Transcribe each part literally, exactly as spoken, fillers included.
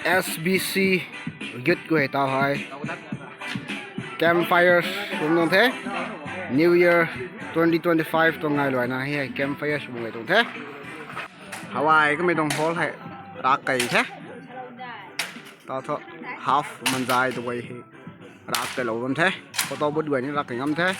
S B C youth guay tau hei campfires kum nung the. New Year twenty twenty-five tuang ngai luaina hei campfires kum ngai tuang the. Hawai kamei tuang hall hei rak kei the. Tau thu half manzai tu guay hei rak kei lou bam the. Photo booth guay ni rak kei ngam the.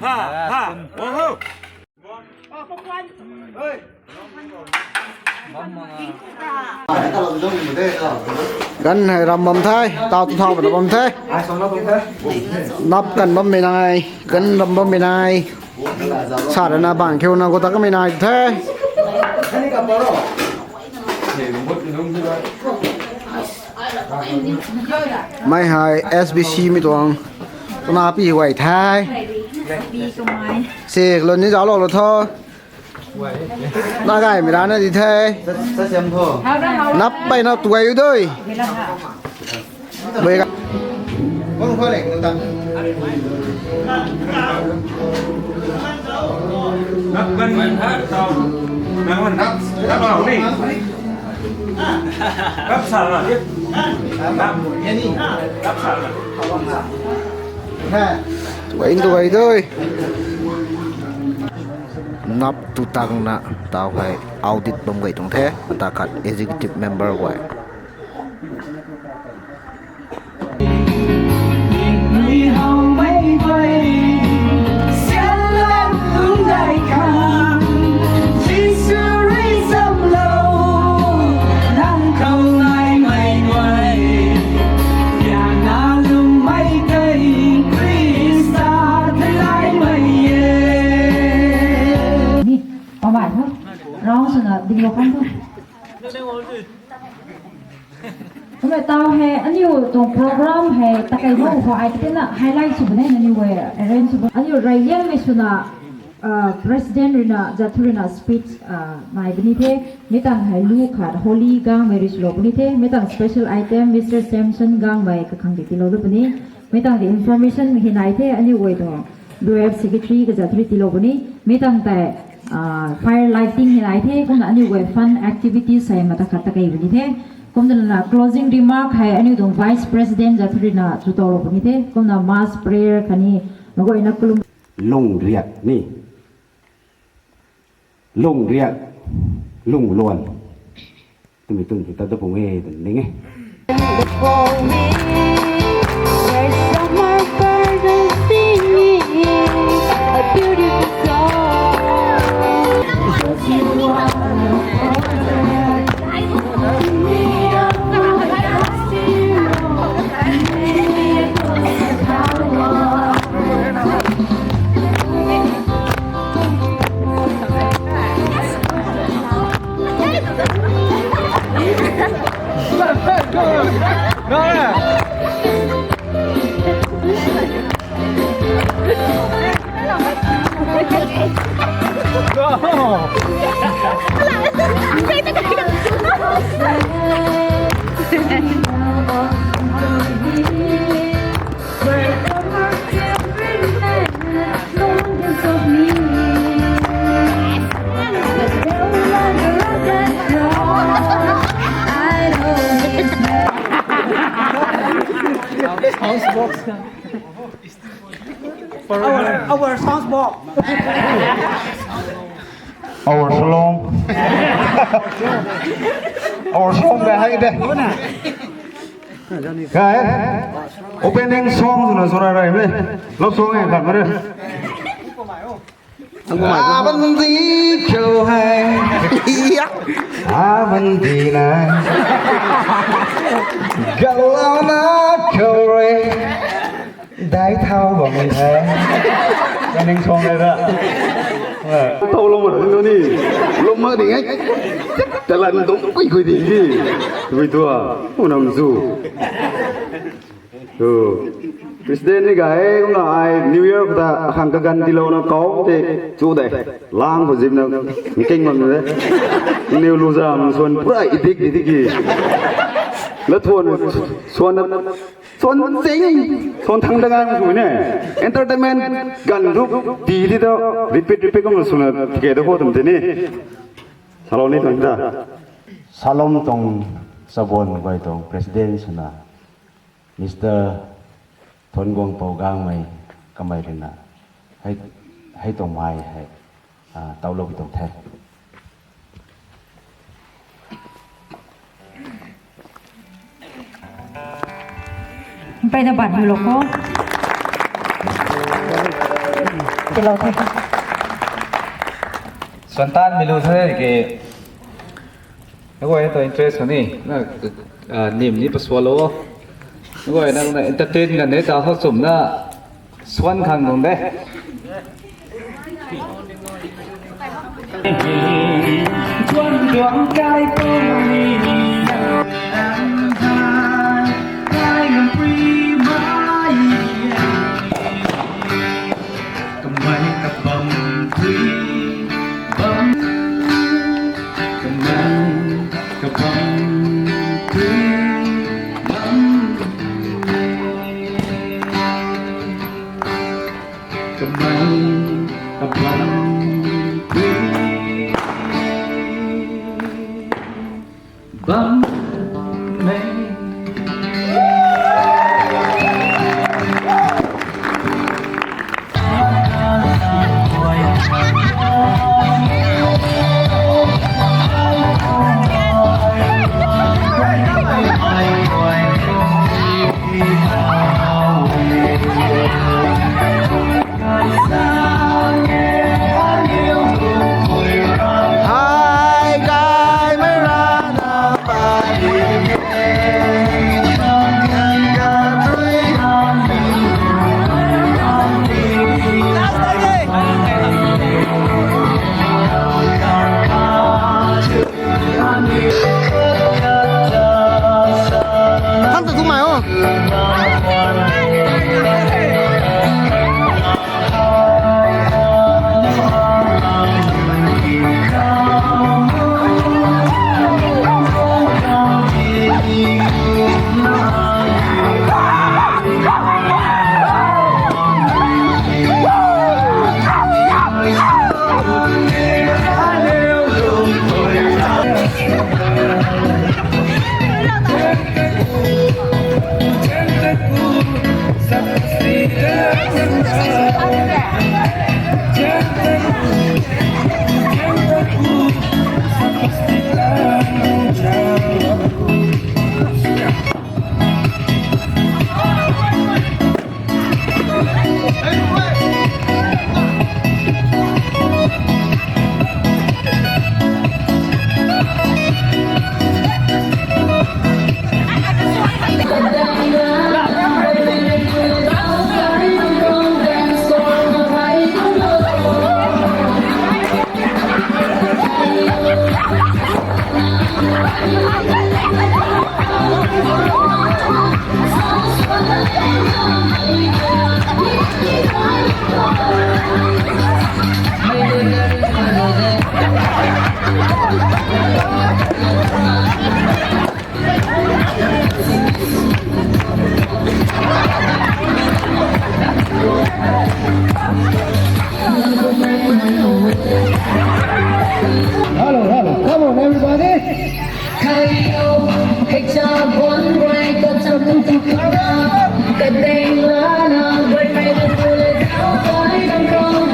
Ha, ha, wow. Kan hei ram bam the, tau tu thau bam the. Nap kan bammei nai, kan ram bammei nai. Sa rana bang kheu na khou ta kamei nai the. Mei hei S B C mei tuang tuna pi guay the. Se lon ni zauclou lou tho. Na gaymei rana di the. Nap peyna tuai u dui. Bui ga. Nap kan man ha tau. Nang man nap, nap lau ni. Nap sa la. Nap, nap sa la. Tuai, tuai dui. Nap tu tangna tau hei audit bam guay tuang the, ata khat executive member guay. Ni, pamai tho. Round swna ding lou kan tho. Kumna tau hei, aniu tuang program hei, takai mo khou ai tina highlight sw bam e, aniu hei arrange sw bam. Aniu reyliangmei swna, ah, President ruina, Jathu ruina speech, ah, nai puni the. Mi tang hei lu khat Holy Gangmei rui swlou puni the. Mi tang special item Mister Samson Gangmei kakhang di tiilou du puni. Mi tang di information hei nai the, aniu guay tuang W F secretary kazat rui tiilou puni. Mi tang tei, ah, fire lighting hei nai the, kumna aniu guay fun activities hei mata khat takai puni the. Kumna na closing remark hei aniu tuang Vice President Jathu ruina chu toulou puni the. Kumna mass prayer khatni maguayna kalum. Lungriak ni. Lungriak, lungluan twmei tun tu ta da pung e twna ning e. Sounds box. Our, our sounds box. Our shalom. Our shalom ka hai de. Kai. Opening song na sura rai me. Love song e ka mare. Aban di khou hai. Aban di na. Galau na khou re. Dai thau bam ni the. Kaning song le da. Tau lou ma ding ni. Lou ma ding ai. Talan dong kui kui ding di. Tui tua. Unam zu. Tu. President ni gay kumna ai New Year khou ta akhang kaganv tiilouna kau te chu de. Lang khou zipna nking bam de. Niw lu zam suan pura idik di tiki. La thuan suan na suan ching suan thang da ngai sw ne. Entertainment ganv thu ti ti to repeat repeat kumna swna tike to ho tum tini. Salou ni tuang ta. Salom tuang chabuan guay tuang president swna Mister Thonguangpou Gangmei kamei ruina hei, hei tuang mai hei, ah, taulou tuang the. Mpeyna ban hiu lou kho. Tilou the. Santan milu the ke. Nagoi to interest ni na, ah, nim ni paswalou. Nagoi na, na entertain kan ne ta ho chum na swan khang nung de. Kamei kabam tui bam, kamei kabam tui bam, kamei kabam tui bam mei. Hai kai mei rana pai. Khang ta tumai o. Hello, hello. Come on, everybody. Yeah, everybody, come on. Put your hands in the air. Come on, come on.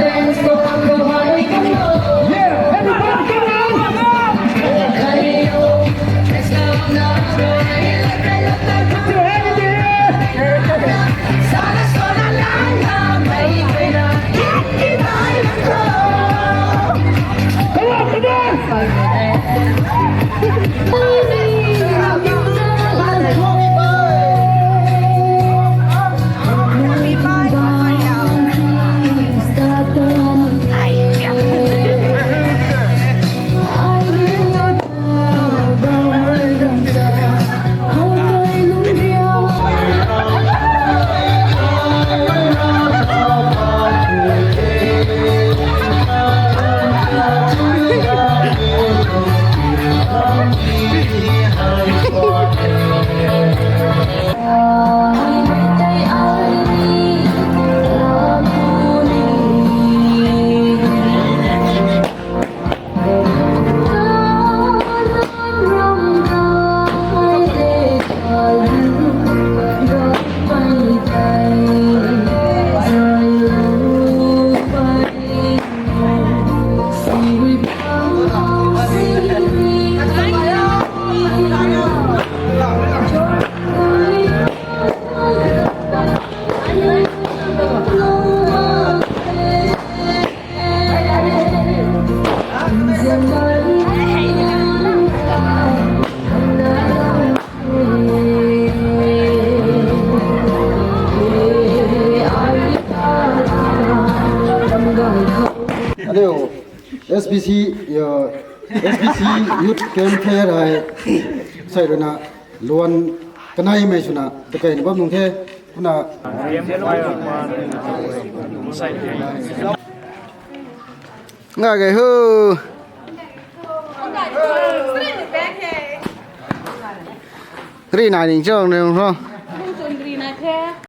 Aniu S B C, uh, S B C Youth Camp Fair hei sei ruina luan kaneimei swna takeina bam nung the. Kumna nga ge hu. Ri nai ning chong nung ho.